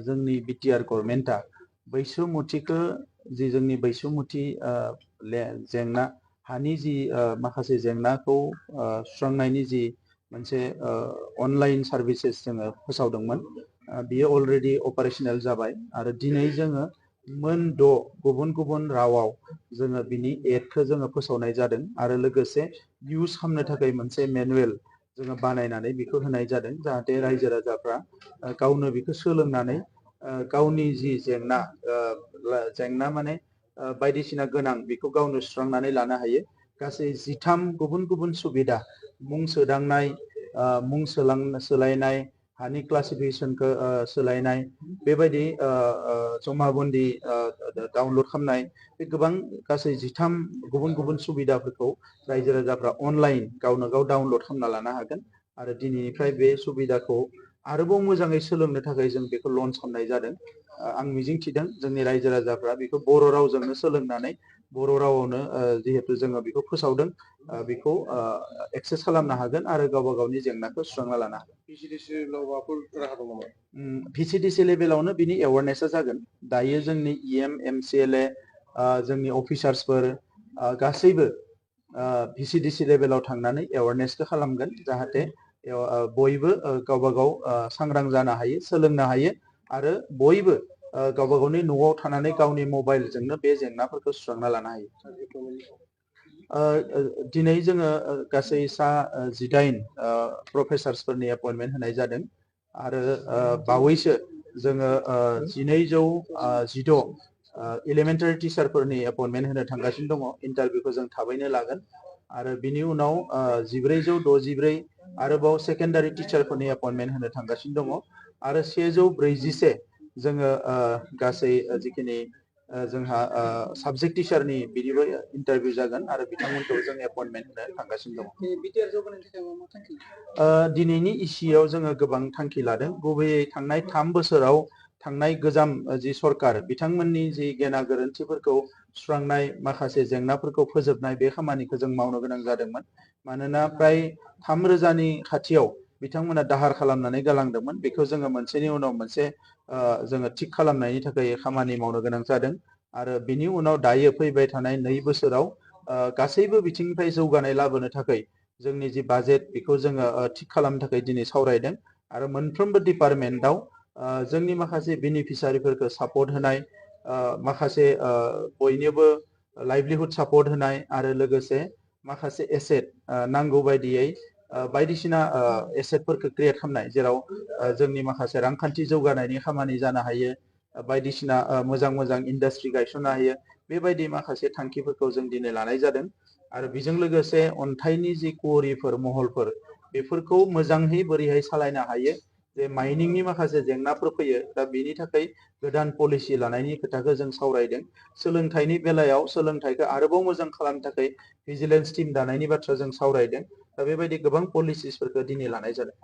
जोंनि बिटिआर गभर्नमेन्टआ बैसोमुथिखौ जि जोंनि बैसोमुथि जेंना हानि जि माखासे जेंनाखौ सुस्रांनायनि जि मोनसे अनलाइन सार्भिसेस जोङो फोसावदोंमोन बियो अलरेडि अपारेशनेल जाबाय आरो दिनै जोङो मोन 6 गुबुन गुबुन रावाव जोङो बिनि एडखौ जोङो फोसावनाय जादों आरो लोगोसे इउज खालामनो थाखाय मोनसे मेनुवेल जोङो बानायनानै बेखौ होनाय जादों जाहाथे रायजो राजाफ्रा गावनो बेखौ सोलोंनानै गावनि जि जेंना माने बायदिसिना गोनां बेखौ गावनो सुस्रांनानै लानो हायो गासै 13 गुबुन गुबुन सुबिदा मुं सोदांनाय मुं सोलायनाय हानि क्लासिफिकेशनखौ सोलायनाय बेबायदि जमाबन्दी डाउनलड खालामनाय बे गोबां गासै 13 गुबुन गुबुन सुबिदाफोरखौ रायजो राजाफ्रा अनलाइन गावनो गाव डाउनलड खालामना लानो हागोन आरो दिनैनिफ्राय बे सुबिदाखौ आरोबाव मोजाङै सोलोंनो थाखाय जों बेखौ लन्च खालामनाय जादों आं मिजिंथिदों जोंनि रायजो राजाफ्रा बेखौ बर' रावजोंनो सोलोंनानै बर' रावावनो जिहेतु जोङो बेखौ फोसावदों बेखौ एक्सेस खालामनो हागोन आरो गावबा गावनि जेंनाखौ सुस्रांना लानो हागोन भिसिडिसि लेभेलावनो बिनि एवारनेसा जागोन दायो जोंनि इएम एमसिएलए जोंनि अफिसार्सफोर गासैबो भिसिडिसि लेभेलाव थांनानै एवारनेसखौ खालामगोन जाहाथे बयबो गावबा गाव सांग्रां जानो हायो सोलोंनो हायो आरो बयबो गावबा गावनि न'आव थानानै गावनि मबाइलजोंनो बे जेंनाफोरखौ सुस्रांना लानो हायो दिनै जोङो गासै सा 18 प्रफेसार्सफोरनि एपइन्टमेन्ट होनाय जादों आरो बावैसो जोङो 1216 एलिमेन्टारि टिचारफोरनि एपइन्टमेन्ट होनो थांगासिनो दङ इन्टारभिउखौ जों थाबैनो लागोन आरो बिनि उनाव 1464 आरोबाव सेकेन्डारि टिचारफोरनि एपइन्टमेन्ट होनो थांगासिनो दङ आरो 141 जोङो गासै जिखिनि जोंहा साबजेक्ट टिचारनि बिनिबो इन्टारभिउ जागोन आरो बिथांमोनखौ जों एपइन्टमेन्ट होनो थांगासिनो दङ दिनैनि इसिआव जोङो गोबां थांखि लादों गुबैयै थांनाय 3 बोसोराव थांनाय गोजाम जि सरकार बिथांमोननि जि गेना गोरोन्थिफोरखौ सुस्रांनाय माखासे जेंनाफोरखौ फोजोबनाय बे खामानिखौ जों मावनो गोनां जादोंमोन मानोना प्राय 3,000नि खाथियाव बिथांमोना दाहार खालामनानै गालांदोंमोन बेखौ जोङो मोनसेनि उनाव मोनसे जोङो थिक खालामनायनि थाखाय खामानि मावनो गोनां जादों आरो बिनि उनाव दायो फैबाय थानाय 2 बोसोराव गासैबो बिथिंनिफ्राय जौगानाय लाबोनो थाखाय जोंनि जि बाजेट बेखौ जोङो थिक खालामनो थाखाय दिनै सावरायदों आरो मोनफ्रोमबो डिपार्टमेन्टआव जोंनि माखासे बेनिफिसियारिफोरखौ सापर्ट होनाय माखासे बयनिबो लाइभलिहुड सापर्ट होनाय आरो लोगोसे माखासे एसेट नांगौ बायदियै बायदिसिना एसेटफोरखौ क्रिएट खालामनाय जेराव जोंनि माखासे रांखान्थि जौगानायनि खामानि जानो हायो बायदिसिना मोजां मोजां इन्डास्ट्रि गायसननो हायो बेबायदि माखासे थांखिफोरखौ जों दिनै लानाय जादों आरो बेजों लोगोसे अन्थाइनि जि कुवरिफोर महलफोर बेफोरखौ मोजाङै बोरैहाय सालायनो हायो जे माइनिंनि माखासे जेंनाफोर फैयो दा बेनि थाखाय गोदान पलिसि लानायनि खोथाखौ जों सावरायदों सोलोंथाइनि बेलायाव सोलोंथाइखौ आरोबाव मोजां खालामनो थाखाय भिजिलेन्स टीम दानायनि बाथ्रा जों सावरायदों दा बेबायदि गोबां पलिसिसफोरखौ दिनै लानाय जादों